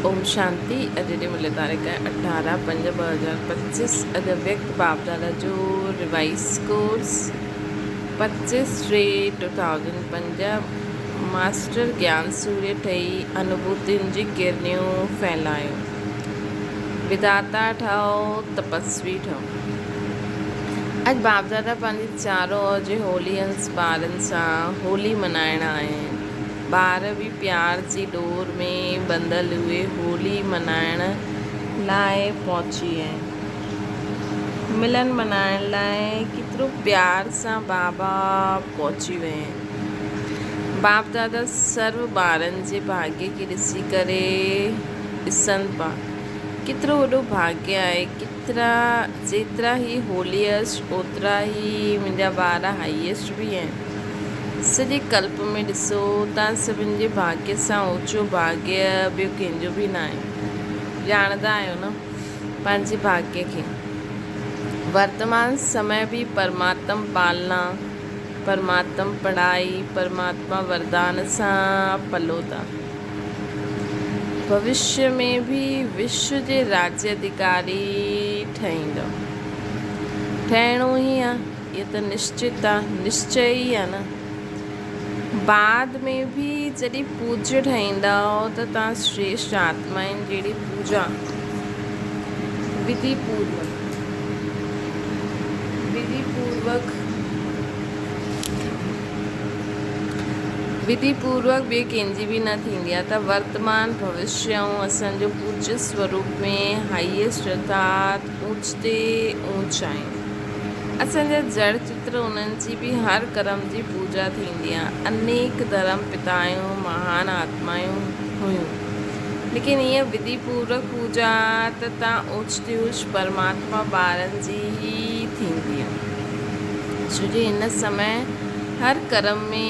اوم شانتي اڄ جي ملي تاريخ آهي 18/5/2025 اڄ ويڪت باپدادا جو ريوائز ڪورس 25/3/2005 ماسٽر گيان سوريه ٺهي انوڀوتين جي ڪرنيون ڦهلايو وڌاتا ٺهو تپسوي ٺهو اڄ باپدادا پنهنجي چارو جي هولي هنس ٻارن سان هولي منائڻ آيا آهن. ٻار به پيار جي ڏور ۾ ٻڌل اهي هولي منائڻ لاء پهچي آهن. ملن منائڻ لاء ڪيترو پيار سان بابا پهچي ويا آهن. باپ دادا سرو ٻارن جي ڀاڳيه کي ڏسي ڪري ڏسن پا. ڪيترو وڏو ڀاڳيه آهي. ڪيترا جيترا هي هوليئسٽ اوترا ئي منهنجا ٻار هائيئسٽ به آهن. سڄي ڪلپ ۾ ڏسو توهان سڀن جي ڀاڳيه سان اوچو ڀاڳيه ٻيو ڪنهن جو به ناهي. ڄاڻندا آهيو نه پنهنجي ڀاڳيه کي. ورتمان سمي به پرماتم پالنا، پرماتم پڙهائي، پرماتما وردان سان پلو ٿا. ڀوشيه ۾ به وشو جي راجيه اڌڪاري ٺهيندؤ. ٺهڻو ئي آ، اهو ته نشچت آ، نشچي ئي آ نه. بعد ۾ به جڏهن پوجيه ٺهيندؤ ته توهان شريشٺ آتمائن جهڙي پوجا وڌي پوروڪ وڌي پوروڪ وڌي پوروڪ ٻئي ڪنهن جي به نه ٿيندي آهي ته ورتمان، ڀوشيه ۽ اسان جو پوجيه سوروپ ۾ هائيسٽ ارٿات اوچ تي اوچ آهن. اسان جا جڙ چتر انهن جي به هر ڪرم جي پوجا ٿيندي آهي. انيڪ ڌرم پتايون مهان آتمايون هيون ليڪن ايئن وڌي پوروڪ پوجا ته تان اوچ تي اوچ پرماتما ٻارن جي ئي ٿيندي آهي. ڇو جو هن سمي هر ڪرم ۾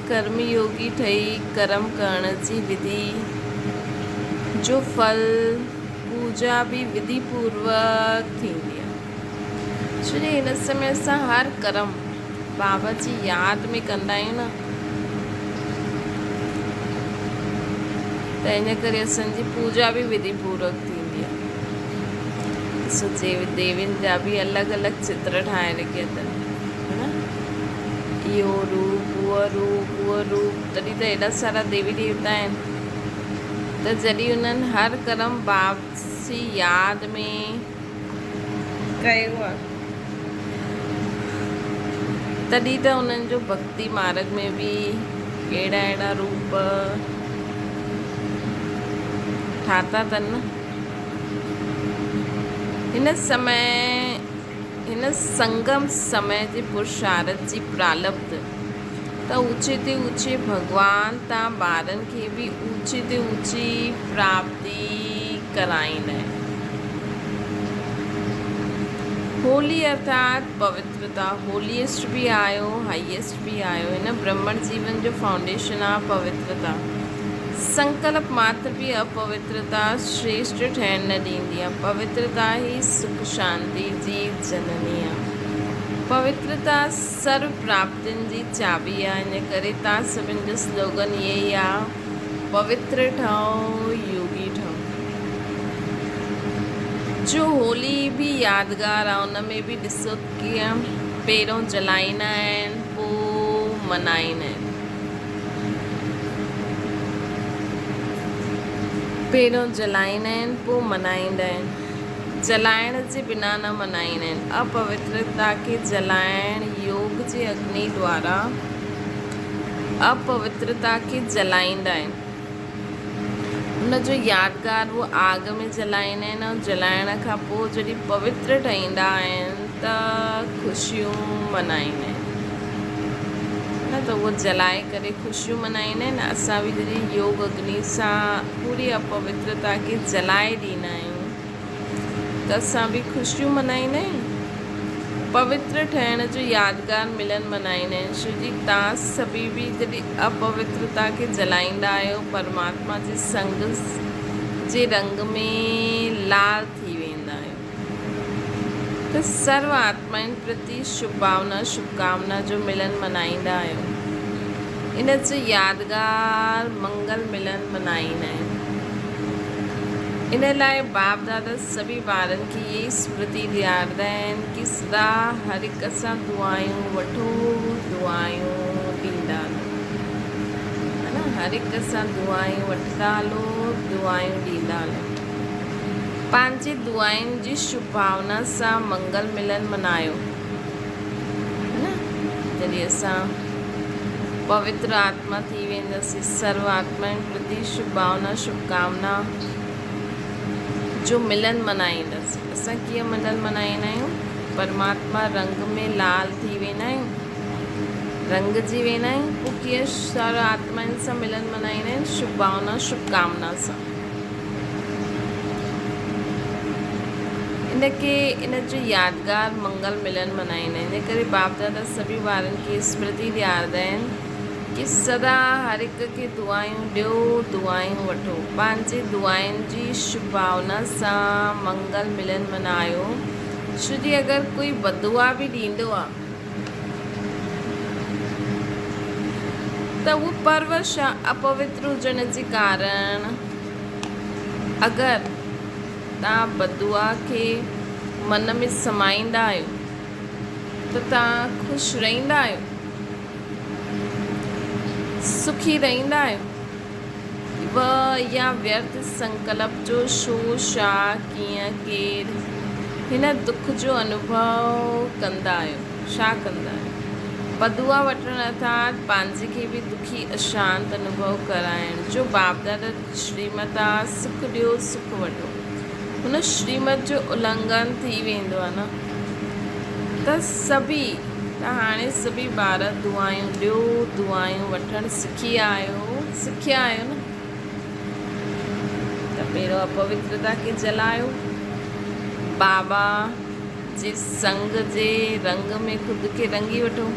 ڪرم يوگي ٺهي ڪرم ڪرڻ جي وڌي جو ڦل پوجا به وڌي پوروڪ ٿيندي آهي. ڇو جو هن سمي اسان هر ڪرم بابا جي ياد ۾ ڪندا آهيون نه ته ان ڪري اسان جي پوجا به وڌي پوروڪ ٿيندي آهي. ڏسو ديوي ديوين جا به الڳ الڳ چتر ٺاهي رکيا اٿن ها نه اهو روپ اهو روپ اهو روپ تڏهن ته ايڏا سارا ديوي ديوتا آهن ته جڏهن انهن هر ڪرم باپ جي ياد ۾ ڪيو آهي تڏهن ته انهن جو ڀڳتي مارڳ ۾ به اهڙا اهڙا روپ ٺاتا اٿن نه. هن سمي هن سنگم سمي جي پرشارٿ جي پرالبڌ ته اوچي تي اوچي ڀڳوان تان ٻارن کي به اوچي تي اوچي پراپتي ڪرائيندا آهن. هولي ارٿات پوترتا، هوليئسٽ به آهيو، هائيئسٽ به آهيو. هن برهمڻ جيون جو فائونڊيشن آهي پوترتا. سنڪلپ ماتر به اپوترتا شريشٺ ٺهڻ نه ڏيندي آهي. پوترتا ئي سک شانتي جي جنني آهي. پوترتا سرو پراپتين جي چاٻي آهي. ان ڪري توهان سڀن جو سلوگن اهي ئي آهي، پوتر ٺهو، يوگي ٺهو. جو هولي به يادگار آهي، ان ۾ به ڏسو ڪيئن پهريون جلائيندا آهن پوء منائيندا آهن. پهريون جلائيندا آهن پوء منائيندا آهن. جلائڻ جي بنا نه منائيندا آهن. اپوترتا کي جلائڻ يوگ جي اگني دوارا اپوترتا کي جلائيندا آهن. ان جو يادگار هو آگ ۾ جلائيندا آهن ۽ جلائڻ کان پوء جڏهن پوتر ٺهيندا آهن ته خوشيون منائيندا آهن نه ته اهو جلائي ڪري خوشيون منائيندا آهن. اسان به جڏهن يوگ اگني سان پوري اپوترتا کي جلائي ڏيندا آهيون ته اسان به خوشيون منائيندا آهيون. پوتر ٺهڻ جو يادگار ملن منائيندا آهن. شو جي تان سڀئي به جڏهن اپوترتا کي جلائيندا آهيو پرماتما جي سنگ جي رنگ ۾ لال ٿي ويندا آهيو ته سرو آتمائن پرتي شڀ ڀاونا شڀڪامنا جو ملن منائيندا آهيو. ان جو يادگار منگل ملن منائيندا آهن. ان لاء باپ دادا سڀئي ٻارن کي اها ئي سمرتي ڏياريندا آهن ڪي سدا هر هڪ سان دعائون وٺو دعائون ڏيندا هلو ها نه هر هڪ سان دعائون وٺندا هلو دعائون ڏيندا هلو پنهنجي دعائن جي شڀ ڀاونا سان منگل ملن منايو ها نه جڏهن اسان پوتر آتما ٿي وينداسين سرو آتمائن پرتي شڀ ڀاونا شڀ ڪامنا جو ملن منائينداسين. اسان ڪيئن ملن منائيندا آهيون؟ پرماتما رنگ ۾ لال ٿي ويندا آهيون، رنگجي ويندا آهيون، پوء ڪيئن سرو آتمائن سان ملن منائيندا آهن؟ شڀ ڀاونا شڀ ڪامنا سان. ان کي ان جو يادگار منگل ملن منائيندا آهن. ان ڪري باپ دادا سڀني ٻارن کي اسمرتي ڏياريندا آهن ڪي سدا هر هڪ کي دعائون ڏيو، دعائون وٺو. پنهنجي دعائن جي شڀ ڀاونا سان منگل ملن منايو. ڇو جي اگر ڪوئي بددعا به ڏيندو آ ته اهو پرورش آ، اپوتر هجڻ جي ڪارڻ اگر توهان بددعا کي من ۾ سمائيندا آهيو ته توهان خوش رهندا آهيو. سکي رهندا آهيو. و يا ويرٿ سنڪلپ جو ڇو، ڇا، ڪيئن، ڪير هن دک جو انوڀو ڪندا آهيو؟ ڇا ڪندا آهيو؟ بدعا وٺڻ ارٿات پنهنجي کي به دکي اشانت انوڀو ڪرائڻ جو باپدادا جي شريمت آ سک ڏيو سک وٺو. هن شريمت جو النگهن ٿي ويندو آ نه ته سڀئي ته هاڻي سڀئي ٻار دعائون ڏيو دعائون وٺڻ سکي آهيو سکيا آهيو نه ته پهريون اپوترتا کي جلايو بابا جي سنگ جي رنگ ۾ خود کي رنگي وٺو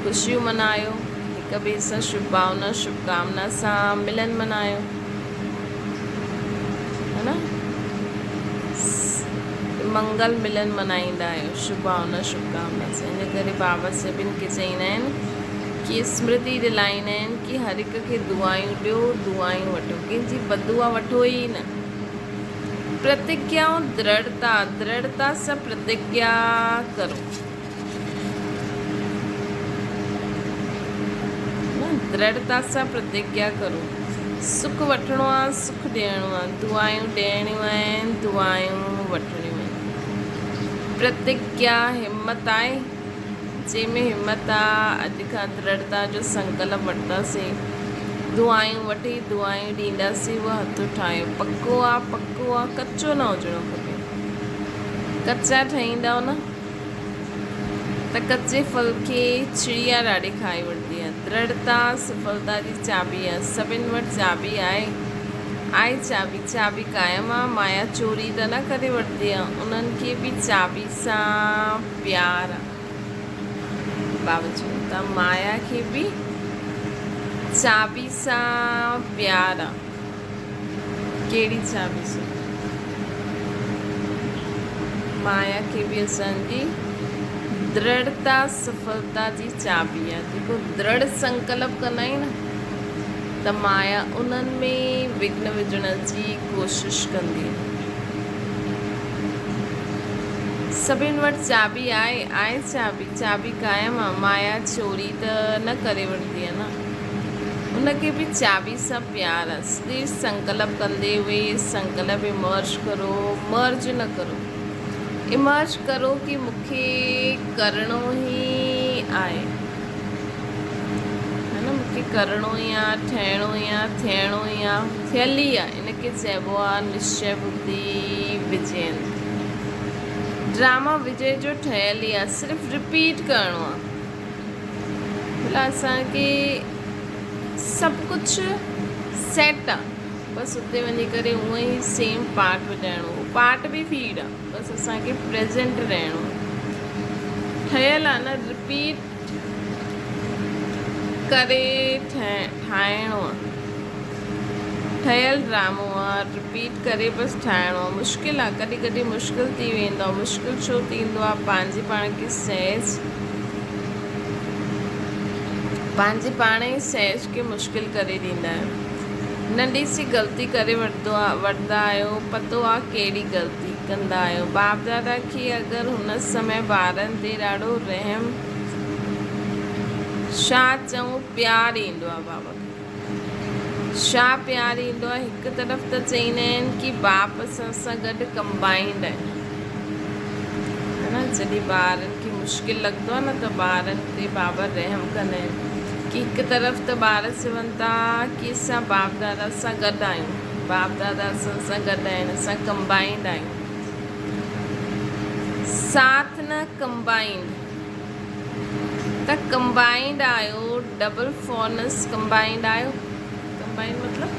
خوشيون منايو هڪ ٻئي سان شڀ ڀاونا شڀ ڪامنا سان ملن منايو ها نه منگل ملن منائيندا آهيو شڀ ڀاونا شڀ ڪامنا سان ان ڪري بابا سڀن کي چئيندا آهن ڪي اسمرتي دلائيندا آهن ڪي هر هڪ کي دعائون ڏيو دعائون وٺو ڪنهن جي بددعا وٺو ئي نه پرتگيائون درڙتا درڙتا سان پرتگيا ڪرو درڙتا سان پرتگيا ڪرو. سک وٺڻو آ، سک ڏيڻو آ، دعائون ڏيڻيون آهن، دعائون وٺڻيون آهن. پرتگيا همت آهي، جنهن ۾ همت آ، اڄ کان درڙتا جو سنڪلپ وٺنداسين، دعائون وٺي دعائون ڏينداسين، اهو هٿ اٺايو. پڪو آ، پڪو آ، ڪچو نه هجڻو کپي. ڪچا ٺهيندؤ نه. ته ڪچي ڦل کي چڙيا ڏاڍي کائي وٺندي آهي. درڙتا سڦلتا جي چاٻي آهي. سڀن وٽ چاٻي آهي. آهي چاٻي، چاٻي قائم آهي. مايا چوري ته نه ڪري وٺندي آهي. انهن کي به چاٻي سان پيار آهي. بابا چون ٿا مايا کي به چاٻي سان پيار آهي. ڪهڙي چاٻي سان؟ مايا کي به اسان جي درڙتا سڦلتا جي چاٻي آهي. جيڪو درڙ سنڪلپ ڪندا آهيون نه ته مايا انهن ۾ وگهن وجهڻ جي ڪوشش ڪندي آهي. سڀن وٽ چاٻي آهي، آهي چاٻي، چاٻي قائم آهي، مايا چوري ته نه ڪري وٺندي آهي نه. ان کي به چاٻي سان پيار آ. سدير سنڪلپ ڪندي اهي سنڪلپ ايمرج ڪرو، مرج نه ڪرو. ايمرج ڪرو ڪي مون کي ڪرڻو ئي آهي. ها نه مون کي ڪرڻو ئي آ، ٺهڻو ئي آ، ٿيڻو ئي آ، ٿيل ئي آ. ان کي چئبو آ نشچي ٻڌي وجينت. ڊراما وجي جو ٺهيل ئي آ، صرف رپيٽ ڪرڻو آ. ڀلا اسان کي سڀ ڪجهه سيٽ آ بس اتي وڃي ڪري اونئن ئي سيم پارٽ وڄائڻو هو پارٽ به فيڊ آ بس اسان کي پريزنٽ رهڻو ٺهيل آ نه رپيٽ ڪري ٺاهڻو آ ٺهيل ڊرامو آ رپيٽ ڪري بس ٺاهڻو آ مشڪل آ ڪڏهن ڪڏهن مشڪل ٿي ويندو آ مشڪل ڇو ٿيندو آ پنهنجي پاڻ کي سهج پنهنجي پاڻ ئي سهج کي مشڪل ڪري ڏيندا آهيون. ننڍي سي غلطي ڪري وٺندو وٺندا آهيو، پتو آ ڪهڙي غلطي ڪندا آهيو. باپ دادا کي اگر هن سمي ٻارن تي ڏاڍو رحم ڇا چئون پيار ايندو آ بابا کي ڇا پيار ايندو آ هڪ طرف ته چئيندا آهن ڪي باپ اسان سان گڏ ڪمبائنڊ آهن ها نه جڏهن ٻارن کي مشڪل لڳندو آ نه ته ٻارن تي بابا رحم ڪندا آهن ڪي هڪ طرف ته ٻار چون ٿا ڪي اسان باپ دادا سان گڏ آهيون باپ دادا اسان سان گڏ آهن اسان ڪمبائنڊ آهيون ساٿ نه ڪمبائنڊ ته ڪمبائنڊ آيو ڊبل فورنس ڪمبائنڊ آيو ڪمبائنڊ مطلب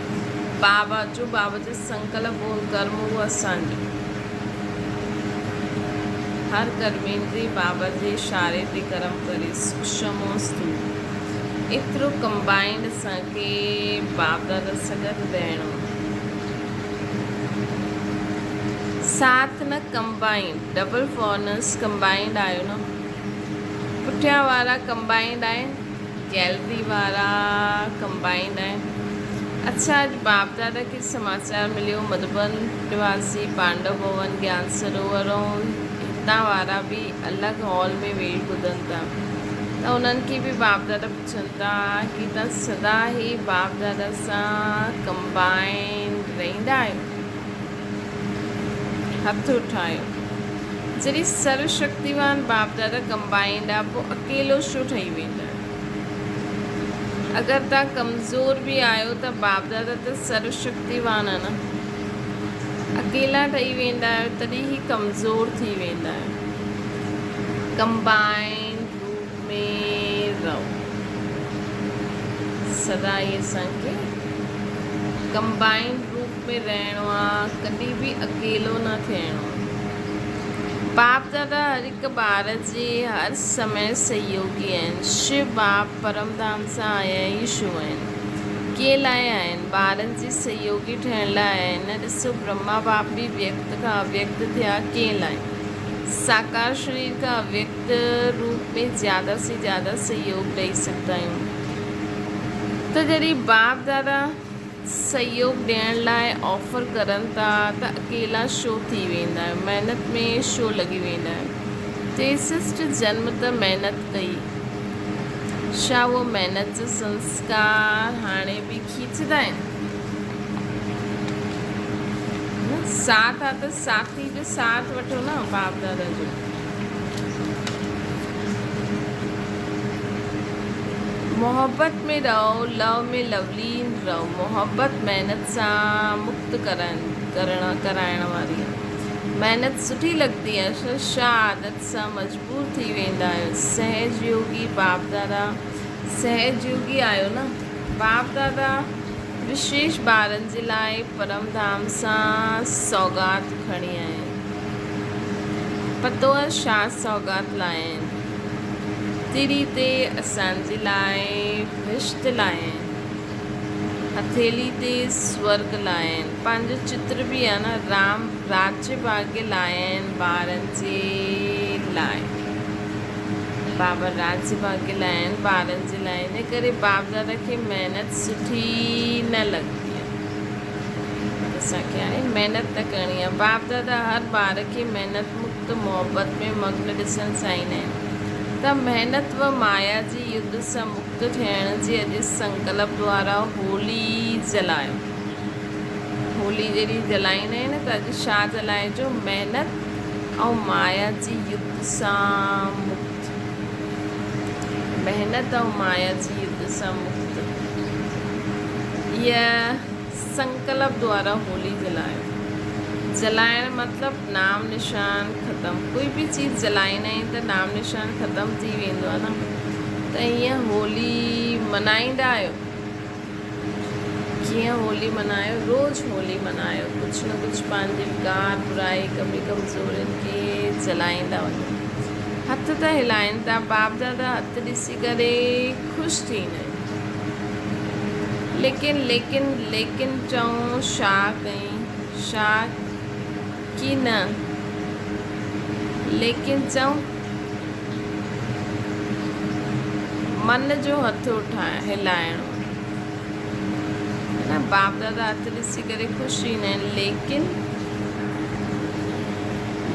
بابا جو بابا جو سنڪلپ اهو ڪرم اهو اسان جو هر ڪرميندري بابا جي اشاري تي ڪرم ڪري سوڪشم ۽ اسٿول ايترو ڪمبائنڊ اسان کي باب دادا سان گڏ رهڻو ساٿ نه ڪمبائنڊ ڊبل فورنس ڪمبائنڊ آيو نه پٺيان وارا ڪمبائنڊ آهن گيلري وارا ڪمبائنڊ آهن اڇا اڄ باپ دادا کي سماچار مليو مڌوبن نواسي پانڊو ڀون گيان سروور ۽ هتان وارا به الڳ هال ۾ ويهي ٻڌن ٿا ته انهن کي به باپ دادا پڇن ٿا ڪي تان سدا هي باپ دادا سان ڪمبائنڊ رهندا آهيو هٿ اٺايو. جڏهن سرو شڪتيوان باپ دادا ڪمبائنڊ آ پوء اڪيلو ڇو ٺهي ويندا آهيو؟ اگر توهان ڪمزور به آهيو ته باپ دادا ته سرو شڪتيوان آ نه. اڪيلا ٺهي ويندا آهيو تڏهن ئي ڪمزور ٿي ويندا آهيو. ڪمبائنڊ روپ ۾ رهو. سدا ئي اسان کي ڪمبائنڊ روپ ۾ رهڻو آ، ڪڏهن به اڪيلو نه ٿيڻو آ. باپ دادا هر هڪ ٻار جي هر سمي سهيوگي آهن. شو باپ پرم ڌام سان آيا ئي ڇو آهن؟ ڪنهن لاء آيا آهن؟ ٻارن جي سهيوگي ٺهڻ لاء آيا آهن نه؟ ڏسو برهما باپ به ويڪت کان اويڪت ٿيا ڪنهن لاء؟ ساڪار شرير کان اويڪت روپ ۾ زياده سي زياده سهيوگ ڏئي سگهندا آهيون ته جڏهن باپ دادا سهيوگ ڏيڻ لاء آفر ڪرن ٿا ته اڪيلا شو ٿي ويندا آهيو، محنت ۾ شو لڳي ويندا آهيو. ٽيسسٽ جنم ته محنت ڪئي، ڇا اهو محنت جو سنسڪار هاڻي به کيچندا آهن؟ ساٿ آ ته ساٿي جو ساٿ وٺو نه باپ دادا جو. محبت ۾ رهو، لو ۾ لولين رهو. محبت محنت سان مڪت ڪرڻ ڪرائڻ واري آهي. محنت سٺي لڳندي آهي، ڇا عادت سان مجبور ٿي ويندا آهيو. سهج يوگي باپ دادا سهج يوگي آهيو نه؟ باپ دادا وشيش ٻارن جي لاء پرم ڌام سان سوغات کڻي آيا آهن. پتو آهي ڇا سوغات لايا آهن. تري تي اسان جي لاء بهشت لايا آهن. هٿيلي تي سورڳ لايا آهن. پنهنجو چتر به آهي نه رام راجيه ڀاڳيه لايا آهن ٻارن جي لاء. بابا راجيه ڀاڳيه لايا آهن ٻارن جي لاء. ان ڪري باپ دادا کي محنت سٺي نه لڳندي آهي. اسان کي هاڻي محنت نه ڪرڻي آهي. باپ دادا هر ٻار کي محنت مڪت محبت ۾ مگن ڏسڻ چاهيندا آهن ته محنت و مايا جي يڌ سان مڪت ٿيڻ جي اڄ سنڪلپ دوارا هولي جلايو. هولي جڏهن جلائيندا آهن ته اڄ ڇا جلائجو محنت ۽ مايا جي يڌ سان مڪت. محنت ۽ مايا جي يڌ سان مڪت. اها سنڪلپ دوارا هولي جلايو. جلائڻ مطلب نام نشان ختم. ڪوئي به چيز جلائيندا آهيون ته نام نشان ختم ٿي ويندو آهي نه ته ائين هولي منائيندا آهيو. ڪيئن هولي منايو روز هولي منايو ڪجهه نه ڪجهه پنهنجي وڪار برائي ڪمي ڪمزورين کي جلائيندا وڃو هٿ ته هلائين ٿا باپ دادا هٿ ڏسي ڪري خوش ٿيندا آهن ليڪن ليڪن ليڪن چئون شا ڪئين شا ڪي نه ليڪن چئون من جو هٿ اٺائڻ هلائڻو نه باپ دادا هٿ ڏسي ڪري خوش ٿيندا آهن ليڪن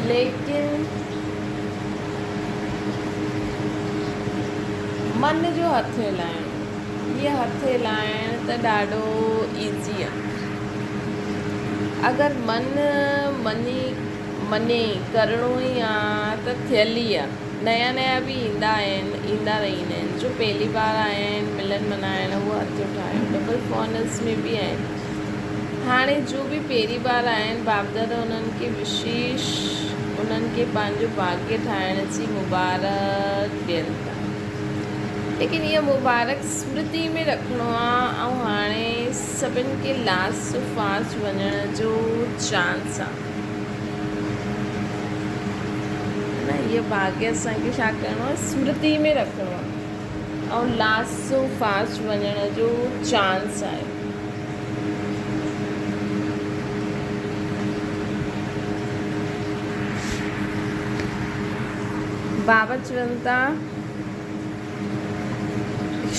ليڪن من جو هٿ هلائڻ هيء هٿ هلائڻ ته ڏاڍو ايزي آ اگر من مڃي مڃي ڪرڻو ئي آ ته ٿيل ئي آ. نيا نيا به ايندا آهن ايندا رهيندا آهن جو پهلي بار آيا آهن ملن منائڻ اهو هٿ اٺايو ڊبل فونس ۾ به آهن هاڻي جو به پهرين بار آيا آهن باپدادا انهن کي وشيش انهن کي پنهنجو ڀاگيه ٺاهڻ جي مبارڪ ڏين ٿا ليڪن اها مبارڪ سمرتي ۾ رکڻو آ ۽ هاڻي سڀن کي لاسٽ فاسٽ وڃڻ جو چانس آ. نه اهو ڀاڳيه اسان کي ڇا ڪرڻو آهي سمرتي ۾ رکڻو آهي ۽ لاسٽ سو فاسٽ وڃڻ جو چانس آهي. بابا چون ٿا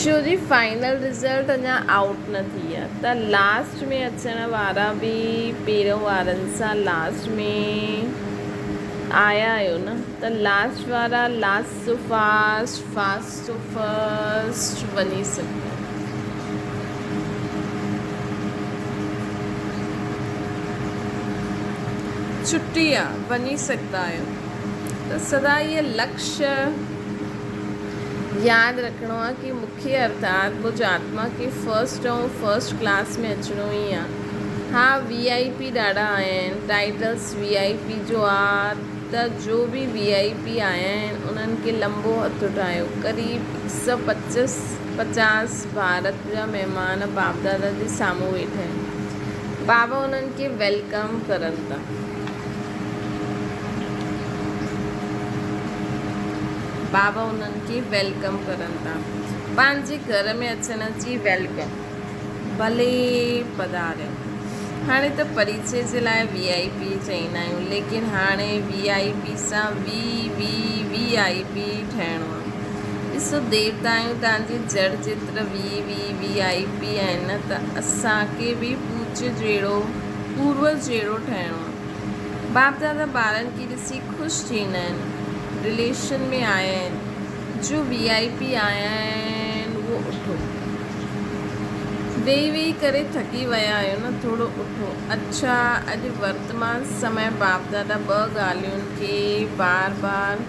شو جي فائنل رزلٽ اڃا آئوٽ نه ٿي آ ته لاسٽ ۾ اچڻ وارا به پهريون وارن سان لاسٽ ۾ آيا آهيو نه ته لاسٽ وارا last so fast fast so first وڃي سگهندا. ڇٽي آ وڃي سگهندا آهيو ته سدا اهي لڪشيه ياد رکڻو آ ڪي مون کي ارٿات مجھ آتما کي فرسٽ ۽ فرسٽ ڪلاس ۾ اچڻو ئي آ. ها وي آئي پي ڏاڍا آيا آهن ٽائيٽلس وي آئي پي جو آ ته جو به وي آئي پي آيا آهن انهن کي لمبو هٿ اٺايو قريب هڪ سئو پچس پچاس ڀارت جا مهمان باپ دادا جي سامهون ويٺا آهن بابا انهن کي welcome ڪرن ٿا. بابا انهن کي welcome ڪرن ٿا. پنهنجي گهر ۾ اچڻ جي welcome. ڀلي پڌاريو. هاڻي ته پريچي جي لاء وي آئي پي چئيندا آهيون ليڪن هاڻي وي آئي پي سان وي وي وي آئي پي ٺهڻو آهي. ڏسو ديوتا آهيون توهان جي جڙ جيترا وي وي وي آئي پي آهن نه ته اسان کي به پوچ جهڙو پوروج جهڙو ٺهڻو آهي. باپ دادا ٻارن کي ڏسي خوش ٿيندا آهن. رليشن ۾ آيا آهن. جو وي آئي پي آيا آهن اهو اٺو. ويهي ويهي ڪري ٿڪي ويا آهيو نه ٿورو اٺو. اڇا اڄ ورتمان سمي باپ دادا ٻه ڳالهين کي بار بار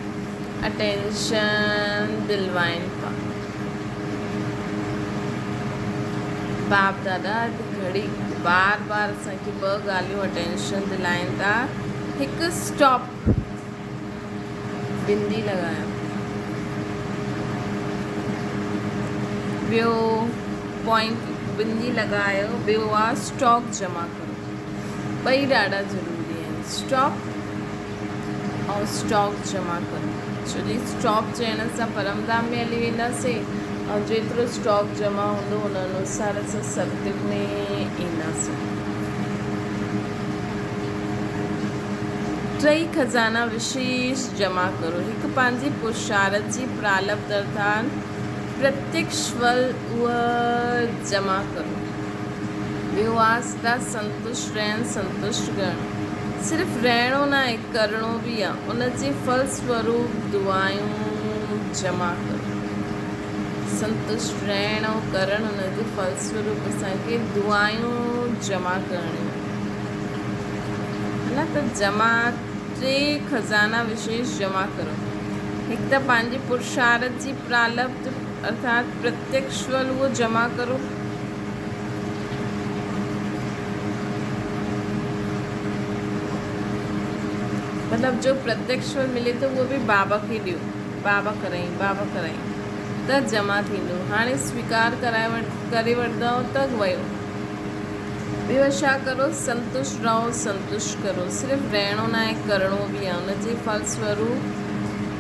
اٽينشن دلوائن پيا. باپ دادا اڄ گهڙي بار بار اسان کي ٻه ڳالهيون اٽينشن دلائين ٿا هڪ اسٽاپ بندي لڳايو ٻيو پوائنٽ بندي لڳايو ٻيو آ اسٽاڪ جمع ڪرو ٻئي ڏاڍا ضروري آهن اسٽاپ ۽ اسٽاڪ جمع ڪرو ڇو جي اسٽاپ چئڻ سان پرمڌام ۾ هلي وينداسين ۽ جيترو اسٽاڪ جمع هوندو ان انوسار اسان ستيگ ۾ اينداسين. ٽئي خزانا وشيش جمع ڪرو. هڪ پنهنجي پرشارٿ جي پرالبڌ ارٿات پرتيڪش ڦل اهو جمع ڪرو. ٻيو آ سدا سنتشٽ رهڻ سنتشٽ ڪرڻ. صرف رهڻو ناهي ڪرڻو به آ. ان جي ڦل سوروپ دعائون جمع ڪرو. سنتشٽ رهڻ ۽ ڪرڻ ان جي ڦل سوروپ اسان کي دعائون جمع ڪرڻيون آهن. نه ته جمع ٽي خزانا وشيش جمع ڪرو. هڪ ته پنهنجي پرشارٿ جي پرالبڌ ارٿات پرتيڪش ڦل اهو جمع ڪرو. مطلب جو پرتيڪش ڦل ملي ٿو اهو به بابا کي ڏيو. بابا ڪرائين بابا ڪرائين ته جمع ٿيندو. هاڻي سويڪار ڪرائي ڪري وٺندؤ ته ويو. ٻيو ڇا ڪرو سنتشٽ رهو سنتشٽ ڪرو. صرف رهڻو ناهي ڪرڻو به آهي. ان جي ڦل سوروپ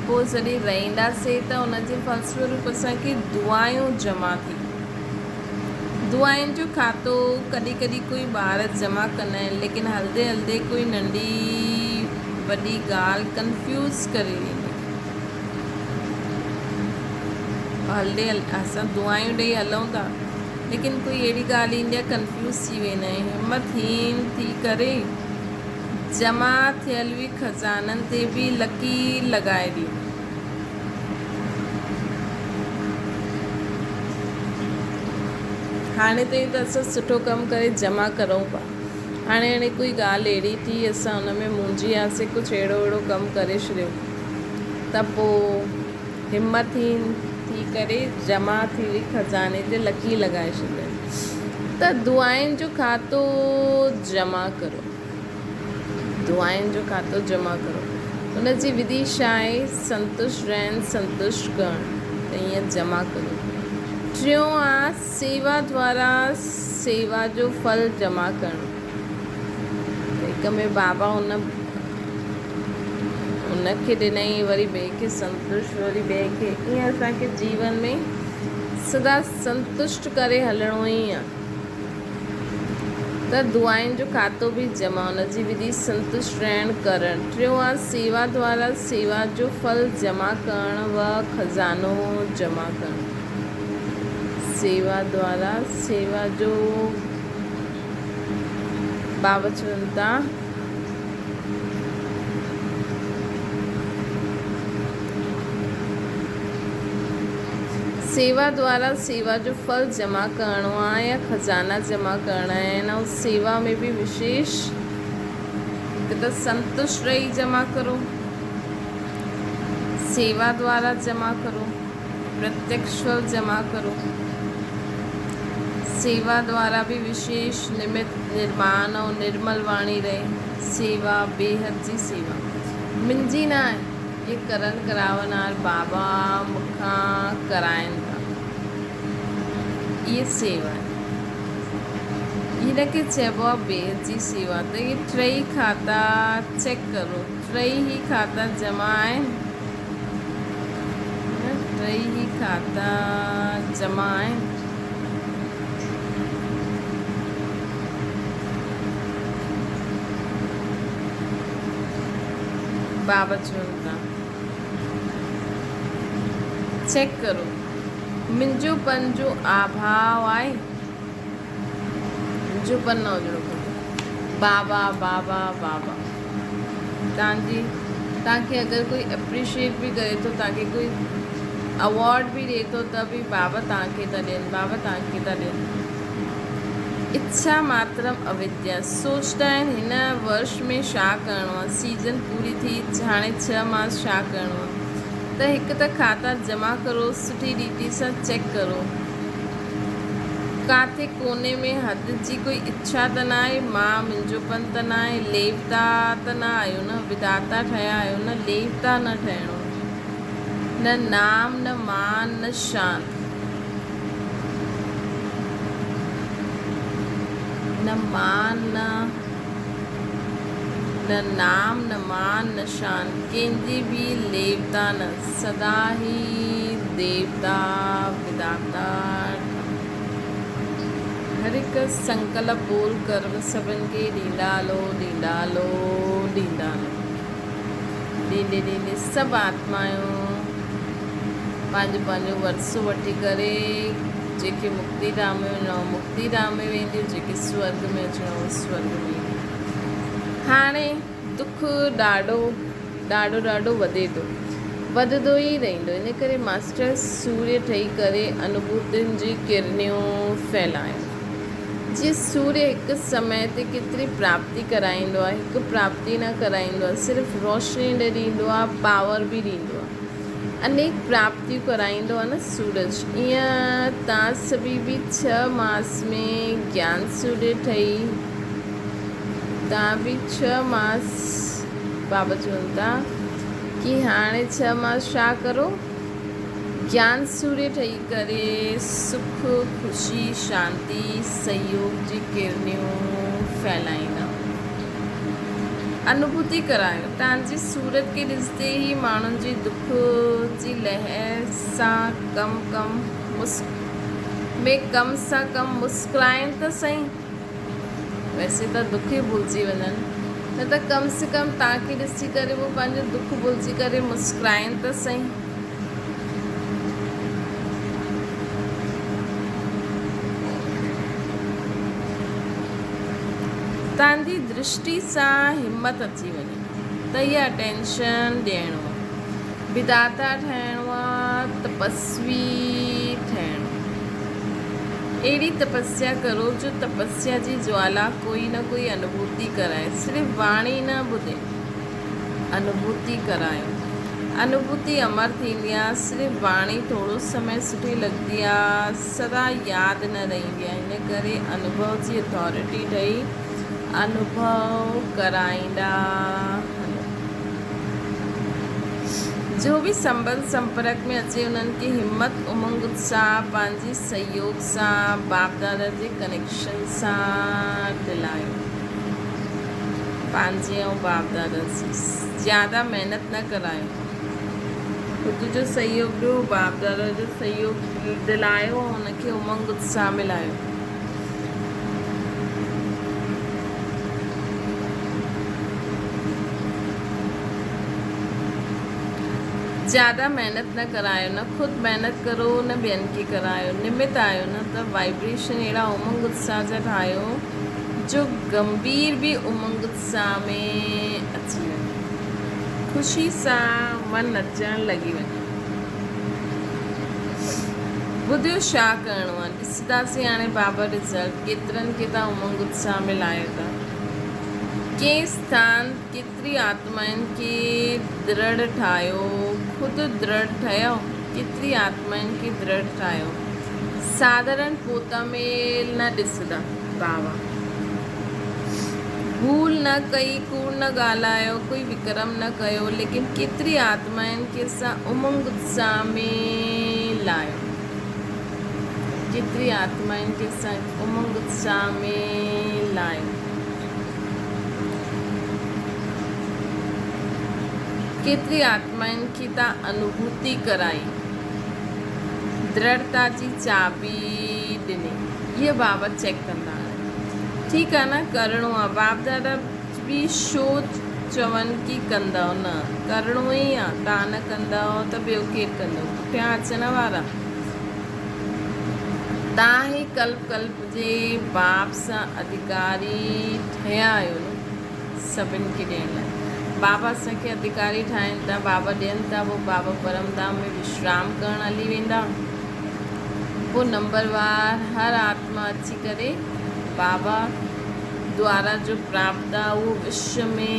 پوء جڏهن رهنداسين ته ان جي ڦل سوروپ اسان کي دعايون جمع ٿينديون. دعائن جو کاتو ڪڏهن ڪڏهن ڪوئي ٻار جمع ڪندا آهن ليڪن هلندي هلندي ڪوئي ننڍي وڏي ڳالهه ڪنفيوز ڪري ڏيندي آهي. هلندي اسان دعائون ڏئي هلون ٿا ليڪن ڪوئي اهڙي ڳالهه ايندي آهي ڪنفيوز ٿي ويندا آهيون همت هين ٿي ڪري جمع ٿيل وي خزانن تي به لڪير لڳائي ڏيو. هاڻي تائين ته اسان سٺو ڪم ڪري جمع ڪرون پيا. هاڻي هاڻي ڪوئي ڳالهه اهڙي ٿي اسان ان ۾ منهنجي وياسي ڪجهه اهڙو اهڙو ڪم ڪري ڇڏيو ته پوء همت هين ٿي ڪري جمع ٿي وئي خزاني تي لڪير لڳائي ڇڏيائين ته دعائن جو کاتو جمع ڪرو دعائن جو کاتو جمع ڪرو ان جي وڌي ڇا آهي سنتشٽ رهڻ سنتشٽ ڪرڻ ته ائين جمع ڪريو ٽيون آ سيوا دوارا سيوا جو ڦل جمع ڪرڻ هڪ ۾ بابا ان ان کي ڏنائين وري ٻئي کي سنتشٽ وري ٻئي کي ائين اسان کي جيون ۾ سدا سنتشٽ ڪري هلڻو ئي آ ته دعائن جو کاتو به جمع ان جي وڌي سنتشٽ رهڻ ڪرڻ ٽيون آ سيوا دوارا سيوا جو ڦل جمع ڪرڻ و خزانو جمع ڪرڻ سيوا دوارا سيوا جو بابا چون ٿا. سيوا دوارا سيوا جو ڦل جمع ڪرڻو آهي يا خزانا جمع ڪرڻا آهن ۽ سيوا ۾ به وشيش هڪ ته سنتشٽ رهي جمع ڪرو سيوا دوارا جمع ڪرو پرتيڪش ڦل جمع ڪرو سيوا دوارا به وشيش نمت نرمان ۽ نرمل واڻي رهي سيوا بيحد جي سيوا منهنجي نه آهي اهي ڪرن ڪراونهار بابا مون کان ڪرائين ٿا. اهي سيوا آهي. هن کي چئبو آهي بيحد جي سيوا ته اهي ٽئي کاتا چيڪ ڪرو. ٽئي هي کاتا جمع آهن؟ ٽئي هي کاتا جمع آهن؟ بابا چون ٿا چيڪ ڪرو منهنجو پن جو آڀاء آهي منهنجو پن نه هجڻو کپي بابا بابا بابا تان جي تان کي اگر ڪوئي اپريشيٽ به ڪري ٿو تان کي ڪوئي اوارڊ به ڏي ٿو ته به بابا تان کي ٿا ڏين بابا تان کي ٿا ڏين اڇا ماترم اويديا، سوچدا آهن هن ورش ۾ ڇا ڪرڻو آهي، سيزن پوري ٿي هاڻي ڇهه ماس ڇا ڪرڻو آهي ته هڪ ته کاتا جمع ڪرو سٺي ريتي سان چيڪ ڪرو ڪاٿي ڪوني ۾ حد جي ڪوئي اڇا ته نه آهي، مان منهنجو پن ته نه آهي، ليوتا ته نه آهيو نه، وڌاتا ٺهيا آهيو نه، ليوتا نه ٺهڻو نه نام نه مان نه شان. نه مان نه نه نام نه مان نه شان ڪنهن جي به ليوتا نه سدا هي ديوتا وداتا هر هڪ سنڪلپ ٻول ڪرم سڀن کي ڏيندا هلو ڏيندا هلو ڏيندا هلو ڏيندي ڏيندي سڀ آتمايون پنهنجو پنهنجو ورثو وٺي ڪري جيڪي مڪتي ڌام ۾ وڃڻا هو مڪتي ڌام ۾ وينديون جيڪي سورڳ ۾ اچڻا هو سورڳ ۾ اينديون. هاڻي دک ڏاڍو ڏاڍو ڏاڍو وڌي ٿو وڌندو ئي رهندو ان ڪري ماسٽر سوريه ٺهي ڪري انوڀوتين جي ڪرنيون ڦهلايو. جيئن سوريه هڪ سمي تي ڪيتري پراپتي ڪرائيندو آهي، هڪ پراپتي نه ڪرائيندو آهي، صرف روشني نه ڏيندو آهي، پاور به ڏيندو آهي. انيڪ پراپتيون ڪرائيندو آهي نه سورج. ايئن تان سڀئي به ڇهه ماس ۾ گيان سوريه ٺهي تان به ڇهه ماس بابا چون ٿا ڪي هاڻي ڇهه ماس ڇا ڪرو؟ گيان سوريه ٺهي ڪري سک، خوشي، شانتي، سهيوگ جي ڪرنيون ڦهلائيندا. انوڀوتي ڪرايو. توهان جي صورت کي ڏسندي ئي ماڻهن جي دک جي لهر سان ڪم ڪم ۾ ڪم سان ڪم مسڪرائين ته سهي. ويسي ته دک ئي ڀلجي وڃن نه ته ڪم سي ڪم توهان کي ڏسي ڪري هو پنهنجو دک ڀلجي ڪري مسڪرائين ته سهي. درشٽي سان همت اچي وڃي ته اها اٽينشن ڏيڻو آ، وڌاتا ٺهڻو آ، تپسوي ٺهڻو آ. اهڙي تپسيا ڪرو جو تپسيا جي جوالا ڪوئي نه ڪوئي انوڀوتي ڪرائي، صرف واڻي نه ٻڌي، انوڀوتي ڪرايو. انوڀوتي امر ٿيندي آ، صرف واڻي ٿورو سمي سٺي لڳندي آ، سدا ياد نه رهندي آ، ان ڪري انوڀو جي اٿارٽي ٺهي انوڀو ڪرائيندا هلو. جو به سنٻنڌ سمپرڪ ۾ اچي انهن کي همت امنگ اتساهه پنهنجي سهيوگ سان باپ دادا جي ڪنيڪشن سان ڏلايو. پنهنجي ۽ باپ دادا جي زياده محنت نه ڪرايو. خود جو سهيوگ ڏيو، باپ دادا جو سهيوگ دلايو ۽ ان کي امنگ اتساهه ملايو. زياده محنت نه ڪرايو، نه خود محنت ڪرو نه ٻين کي ڪرايو. نمت آهيو نه ته وائبريشن اهڙا امنگ اتساهه جا ٺاهيو جو گنڀير به امنگ اتساهه ۾ اچي وڃي. خوشي سان من نچڻ لڳي وڃي. ٻڌيو ڇا ڪرڻو آ. ڏسنداسين هاڻي بابا رزلٽ ڪيترن کي ٿا امنگ اتساهه ۾ لايو ٿا. ڪنهن اسٿان ڪيتري آتمائن کي درڙ ٺاهيو، خود درڙ ٺهيو، ڪيتري آتمائن کي درڙ ٺاهيو. ساڌارڻ پوتا ميل نه ڏسندا. بابا ڀول نه ڪئي، ڪوڙ نه ڳالهايو، ڪوئي وڪرم نه ڪيو، ليڪن ڪيتري آتمائن کي اسان امنگ اتساهه ۾ لايو. ڪيتري آتمائن کي اسان امنگ اتساهه ۾ لايو. ڪيتري آتمائن کي تان انوڀوتي ڪرائي، درڙتا جي چاٻي ڏني. اهي بابا چيڪ ڪندا آهن. ٺيڪ آ نه ڪرڻو آ. باپ دادا به شو چون ڪي ڪندؤ نه ڪرڻو ئي آ تان نه ڪندؤ ته ٻيو ڪير ڪندو پٺيان اچڻ وارا تان ئي ڪلپ ڪلپ جي باپ سان اڌڪاري ٺهيا آهيو نه سڀن کي ڏيڻ لاء بابا اسان کي اڌڪاري ٺاهين ٿا بابا ڏين ٿا پوء بابا پرم ڌام ۾ وشرام ڪرڻ هلي ويندا پوء نمبر وار هر آتما اچي ڪري بابا دوارا جو پراپت آ اهو وشو ۾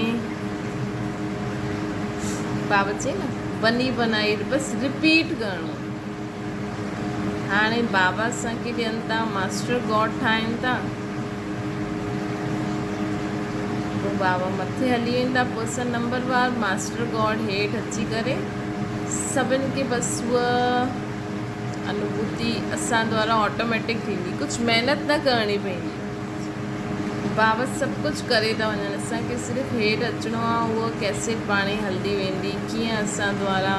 بابا چئي نه بني بنائي بس رپيٽ ڪرڻو هاڻي بابا اسان کي ڏين ٿا ماسٽر گاڊ ٺاهين ٿا پوء بابا مٿي هلي ويندا پوء اسان نمبر وار ماسٽر گاڊ هيٺ اچي ڪري سڀن کي بس اها انوڀوتي اسان دوارا آٽوميٽڪ ٿيندي ڪجهه محنت نه ڪرڻي پوندي بابا سڀ ڪجهه ڪري ٿا وڃن اسان کي صرف هيٺ اچڻو آهي اها ڪيسيٽ پاڻي هلندي ويندي ڪيئن اسان دوارا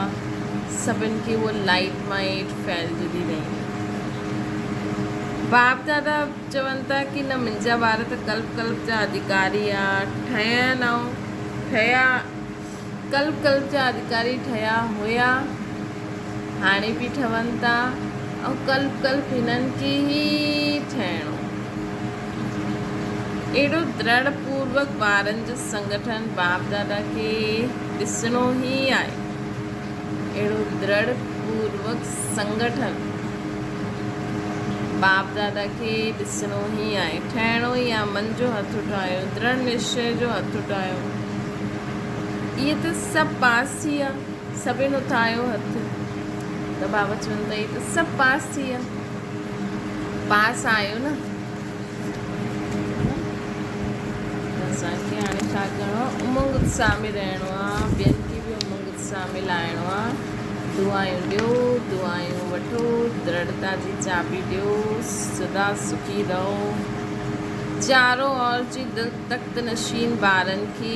سڀن کي اها لائيٽ مائيٽ ڦهلجندي رهندي. باپ دادا چون ٿا ڪي نه منهنجا ٻار ته ڪلپ ڪلپ جا اڌڪاري آ ٺهيا نه ٺهيا ڪلپ ڪلپ جا اڌڪاري ٺهيا هيا هاڻي به ٺهن ٿا ۽ ڪلپ ڪلپ هنن کي ئي ٺهڻو. اهڙو درڙ پوروڪ ٻارن جو سنگٺن باپ دادا کي ڏسڻو ئي آهي. اهڙو درڙ پوروڪ سنگٺن باپ دادا کي ڏسڻو ئي آهي، ٺهڻو ئي آهي، من جو هٿ اٺايو، درڙ نشچي جو هٿ اٺايو. اهي ته سڀ پاس ٿي ويا، سڀن اٿايو هٿ ته بابا چون ٿا اهي ته سڀ پاس ٿي ويا، پاس آهيو نه. اسان کي هاڻي ڇا ڪرڻو آهي؟ امنگ اتساهه ۾ رهڻو آهي، ٻين کي به امنگ اتساهه ۾ لاهڻو آهي. دعائون ڏيو، دعائون وٺو، درڙتا جي چاٻي ڏيو، سدا سکي رهو. چارو اور جي دل تخت نشين ٻارن کي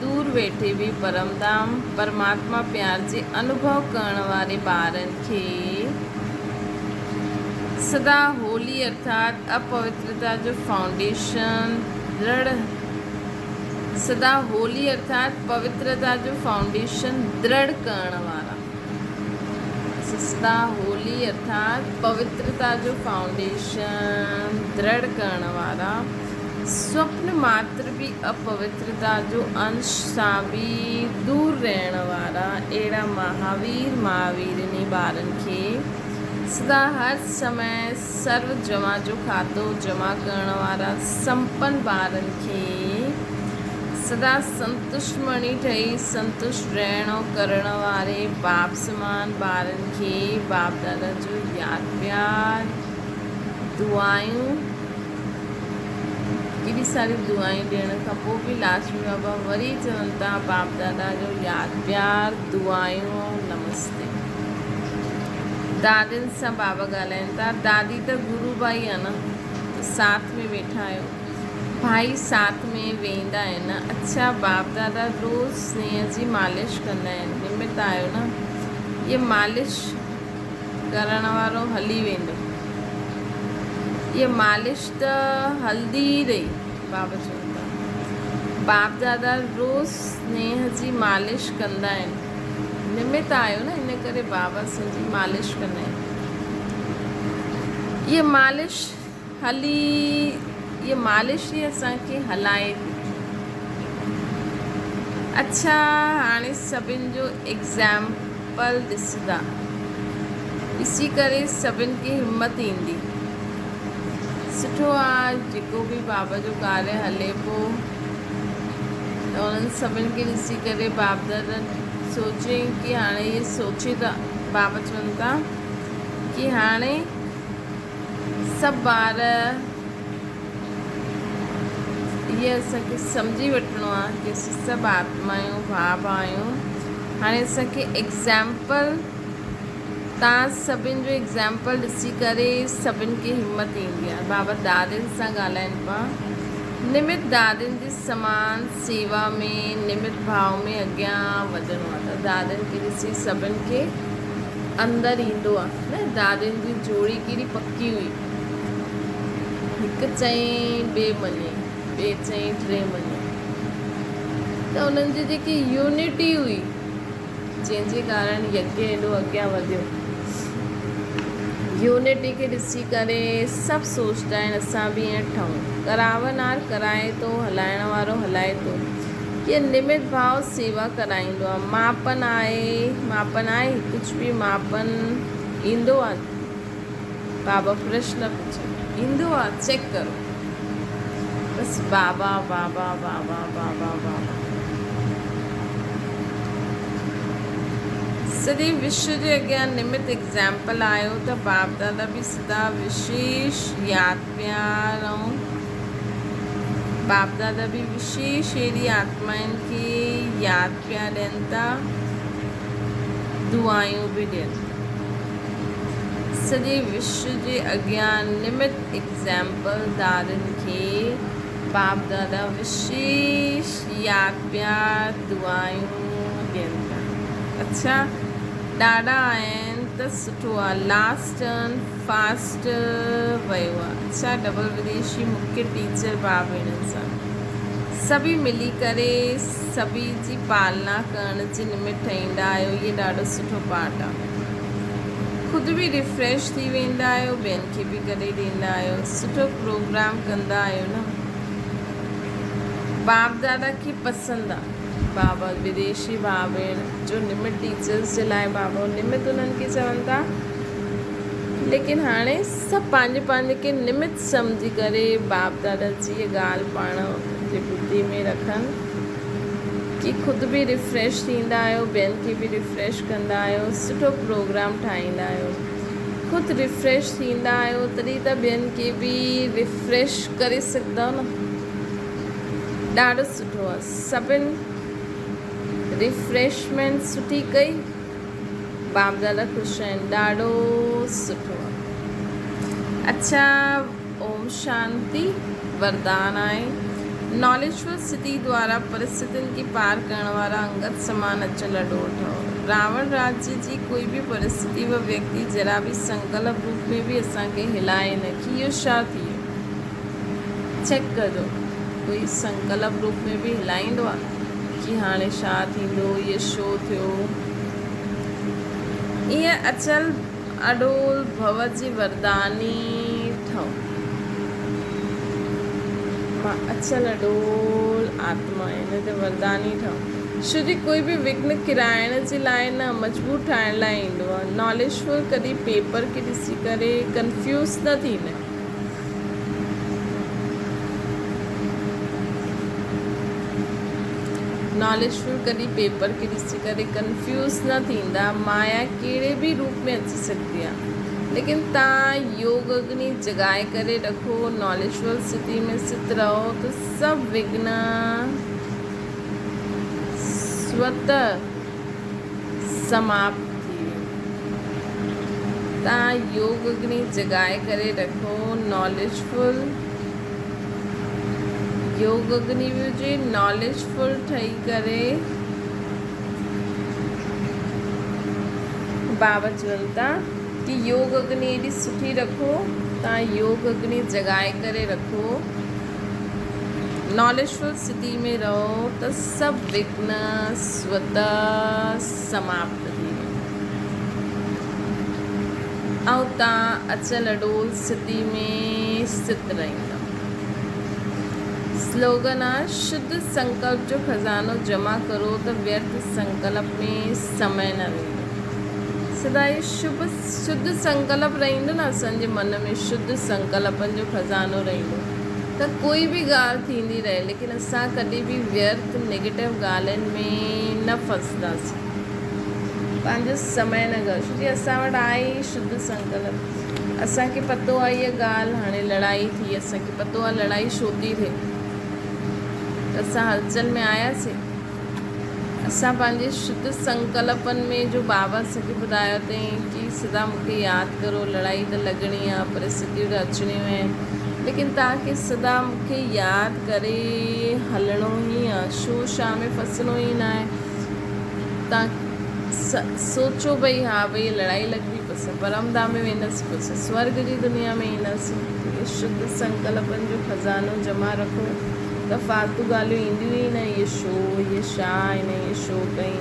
دور ويٺي به پرم ڌام پرماتما پيار جي انوڀو ڪرڻ واري ٻارن کي سدا هولي ارٿات اپوترتا جو فائونڊيشن درڙ سدا هولي ارٿات پوترتا جو فائونڊيشن درڙ ڪرڻ وارا سدا هولي ارٿات پوترتا جو فائونڊيشن درڙ ڪرڻ وارا. سوپن ماتر به اپوترتا جو انش سان به دور رهڻ وارا اهڙا مهاوير مهاويرني ٻارن کي سدا هر سمي سرو جمع جو کاتو جمع ڪرڻ وارا سمپن ٻارن کي سدا سنتشٽ مڻي ٺهي سنتشٽ رهڻو ڪرڻ واري باپ سمان ٻارن کي باپ دادا جو ياد پيار دعائون ڪيڏي ساري دعائون ڏيڻ کان پوء به لاسٽ ۾ بابا وري چون ٿا باپ دادا جو ياد پيار دعائون ۽ نمستي. دادين سان بابا ڳالهائين ٿا دادي ته گرو ڀائي آ نه ته ساٿ ۾ ويٺا آهيو ڀائي ساٿ ۾ ويهندا آهن نه اڇا باپ دادا روز سنيهه جي مالش ڪندا آهن نمت آهيو نه هيء مالش ڪرڻ وارو هلي ويندو. هيء مالش ته هلندي ئي رهي. بابا چون ٿا. باپ دادا روز سنيهه جي مالش ڪندا آهن. نمت آهيو نه ان ڪري بابا سنجي مالش ڪندا آهن. هيء مالش هلي هيء مالش ئي اسان کي هلائي ٿي. اڇا هاڻي سڀن جو ايگزامپل ڏسندا. ڏسي ڪري سڀن کي همت ايندي. سٺو آ جيڪو به بابا جو ڪاري هلي پو ته انهن سڀن کي ڏسي ڪري باپ دادا سوچين ڪي هاڻي اهي سوچي ٿا بابا چون ٿا ڪي هاڻي سڀ ٻار اهي اسان کي سمجهي وٺڻو آ ڪي اسين سڀ آتما آهيون ڀاء ڀاء آهيون هاڻي اسان کي ايگزامپل تان سڀن جو ايگزامپل ڏسي ڪري سڀن کي همت ايندي آ بابا دادين سان ڳالهائين پا نمت دادين جي سمان سيوا ۾ نمت ڀاء ۾ اڳيان وڌڻو آ ته دادين کي ڏسي سڀن کي اندر ايندو آ نه دادين جي جوڙي ڪيڏي پڪي هئي هڪ چئين ٻئي مڃي ٻئي چئين ٽئين مڃي ته انهن جي جيڪي يونٽي هئي جنهن جي ڪارڻ يگيه ايڏو اڳيان وڌيو. يونٽي کي ڏسي ڪري سڀ سوچدا آهن اسان به ائين ٺهون. ڪراونهار ڪرائي ٿو، هلائڻ وارو هلائي ٿو. ڪيئن نمت ڀاء سيوا ڪرائيندو آهي. ماپن آهي، ماپن آهي، ڪجهه به ماپن ايندو آهي؟ بابا پرشن پڇيو. ايندو آهي، چيڪ ڪرو. بس بابا بابا بابا بابا بابا. سڄي وشو جي اڳيان نمت ايگزامپل آيو ته باپ دادا به سدا وشيش ياد پيار ۽ باپ دادا به وشيش اهڙي آتمائن کي ياد پيا ڏين ٿا دعائون به ڏين ٿا. سڄي وشو جي اڳيان نمت ايگزامپل دادن کي باپ دادا وشيش ياد پيار دعائون ڏين ٿا. اڇا ڏاڏا آهن ته سٺو آ لاسٽ ٽرن فاسٽ ويو آ. اڇا ڊبل وديشي مکيه ٽيچر ڀاء ڀيڻن سان سڀئي ملي ڪري سڀئي جي پالنا ڪرڻ جي نمت ٺهيندا آهيو اهي ڏاڍو سٺو پارٽ آ. خود به ريفريش ٿي ويندا آهيو ٻين کي به ڪري ڏيندا آهيو سٺو پروگرام ڪندا آهيو نه باپ دادا کي پسند آ بابا وديشي ڀاء ڀيڻ جو نمت ٽيچرس جي لاء بابا نمت انهن کي چون ٿا ليڪن هاڻي سڀ پنهنجي پنهنجي کي نمت سمجهي ڪري باپ دادا جي ڳالهه پاڻ جي ٻڌي ۾ رکن ڪي خود به ريفريش ٿيندا آهيو ٻين کي به ريفريش ڪندا آهيو سٺو پروگرام ٺاهيندا آهيو خود ريفريش ٿيندا آهيو تڏهن ته ٻين کي به ريفريش ڪري سگهندؤ نه ڏاڍو سٺو آهي سڀن ريفريشمينٽ سٺي ڪئي باپ دادا خوش آهن ڏاڍو سٺو آهي اڇا اوم شانتي وردان آهي ناليجفل سٿي دوارا پرستتين کي پار ڪرڻ وارا انگت سمان اچل اڏول ٺهو. راوڻ راجيه جي ڪوئي به پرستتي و ويڪتي ذرا به سنڪلپ روپ ۾ به اسان کي هلائي نه ڪي اهو ڇا ٿي ويو. چيڪ ڪجو ڪوئي سنڪلپ روپ ۾ به هلائيندو آ ڪي هاڻي ڇا ٿيندو اهو ڇو ٿيو. ائين اچل اڏول ڀو جي ورداني ٺهو. مان اچل اڏول آتما آهيان. نه ته ورداني ٺهو. ڇو جي ڪوئي به وگهن ڪيرائڻ جي لاء نه مجبور ٺاهڻ لاء ايندو آهي. ناليجفل ڪڏهن پيپر کي ڏسي ڪري ڪنفيوز نه ٿيندا آهن. ناليجفل ڪڏهن پيپر کي ڏسي ڪري ڪنفيوز نه ٿيندا. مايا ڪهڙي به روپ ۾ اچي سگهندي آهي. ليڪن تان يوگ اگني جڳائي ڪري رکو، ناليجفل اسٿتي ۾ اسٿت رهو ته سڀ وگهن سوته سماپت ٿي ويندو. تان يوگ اگني جڳائي ڪري رکو، ناليجفل يوگ اگني به هجي، ناليجفل ٺهي ڪري بابا چون ٿا ڪي يوگ اگني ايڏي سٺي رکو، تان يوگ اگني جڳائي ڪري رکو، ناليجفل اسٿتي ۾ رهو ته سڀ وگهن سوته سماپت ٿي ويندا ۽ تان اچل اڏول اسٿتي ۾ اسٿت رهندا. سلوگن آ، شڌ سنڪلپ جو خزانو جمع ڪرو ته ويرٿ سنڪلپ ۾ سمي نه ويندو. سدائين شڀ شڌ سنڪلپ رهندو نه اسان جي من ۾ شڌ سنڪلپن جو خزانو رهندو ته ڪوئي به ڳالهه ٿيندي رهي ليڪن اسان ڪڏهن به ويرٿ نيگيٽو ڳالهين ۾ نه ڦسنداسين پنهنجو سمي نه گهر ڇو جي اسان وٽ آهي ئي شڌ سنڪلپ اسان کي پتو آهي اها ڳالهه هاڻي لڙائي ٿي اسان کي پتو آهي لڙائي ڇو ٿي ٿئي ته اسان هلچل ۾ آياسين اسان پنهنجي شڌ سنڪلپن ۾ جو بابا اسان کي ٻڌايو اٿئين ڪي سدا مون کي ياد ڪرو لڙائي ته لڳڻي آ پرستٿيون ته اچڻيون آهن ليڪن توهان کي سدا مون کي ياد ڪري هلڻو ئي آ شو شا ۾ ڦسڻو ئي ناهي توهان سوچو ڀئي ها ڀئي لڙائي لڳندي پوء اسان پرم ڌام ۾ وينداسين پوء اسان سورگ جي دنيا ۾ اينداسين شڌ سنڪلپن جو خزانو جمع رکو ته فالتو ڳالهيون اينديون ئي نه، هيء شو، هيء ڇا، هن هيء شو ڪئي.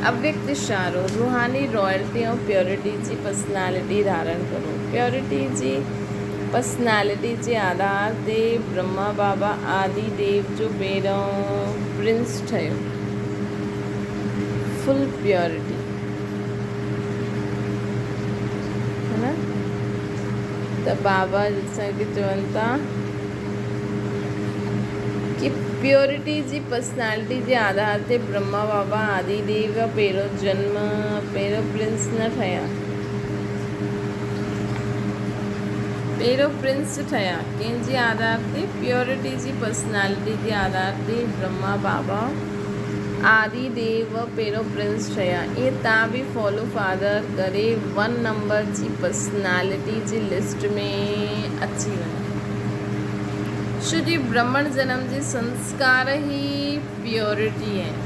اويڪت اشارو، روحاني رائلٽي ۽ پيورٽي جي پرسنالٽي ڌارڻ ڪرو. پيورٽي جي پرسنالٽي جي آڌار تي برهما بابا آدي ديو جو پهريون پرنس ٺهيو. فل پيورٽي ها نه ته بابا اسان کي چون ٿا. ڪي پيورٽي جي پرسنالٽي جي آڌار تي برهما بابا آدي ديو جا پهريون جنم پهريون پرنس نه ٺهيا پهريون پرنس ٺهيا ڪنهن جي آڌار تي پيورٽي جي پرسنالٽي جي آڌار تي برهما بابا آدي ديو پهريون پرنس ٺهيا ائين تان به فالو فادر ڪري ون نمبر جي پرسنالٽي جي لسٽ ۾ اچي وڃو. ڇو جي برهمڻ جنم جي سنسڪار ئي پيورٽي آهن.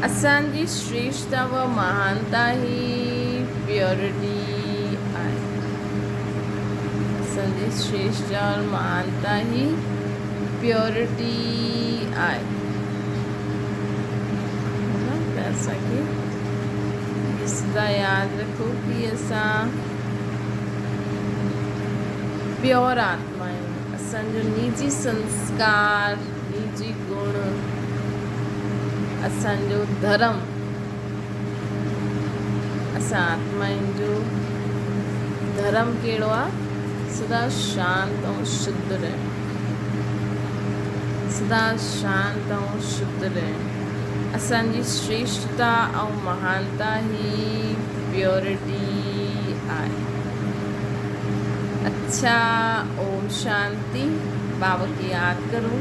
اسان جي شريشتا و مهانتا ئي پيورٽي آهي. اسان جي شريشتا اور مهانتا ئي پيورٽي آهي. ته اسان کي سدا ياد رکو ڪي اسان پيور آتما آهيون. اسان جو نجي سنسڪار، نجي گڻ، اسان جو ڌرم، اسان آتمائن جو ڌرم ڪهڙو آ؟ سدا شانت ۽ شڌ رهڻ. سدا شانت ۽ شڌ رهڻ. اسان جي شريشٽتا ۽ مهانتا هي پيورٽي آهي. اڇا اوم شانتي بابا کي ياد ڪرو.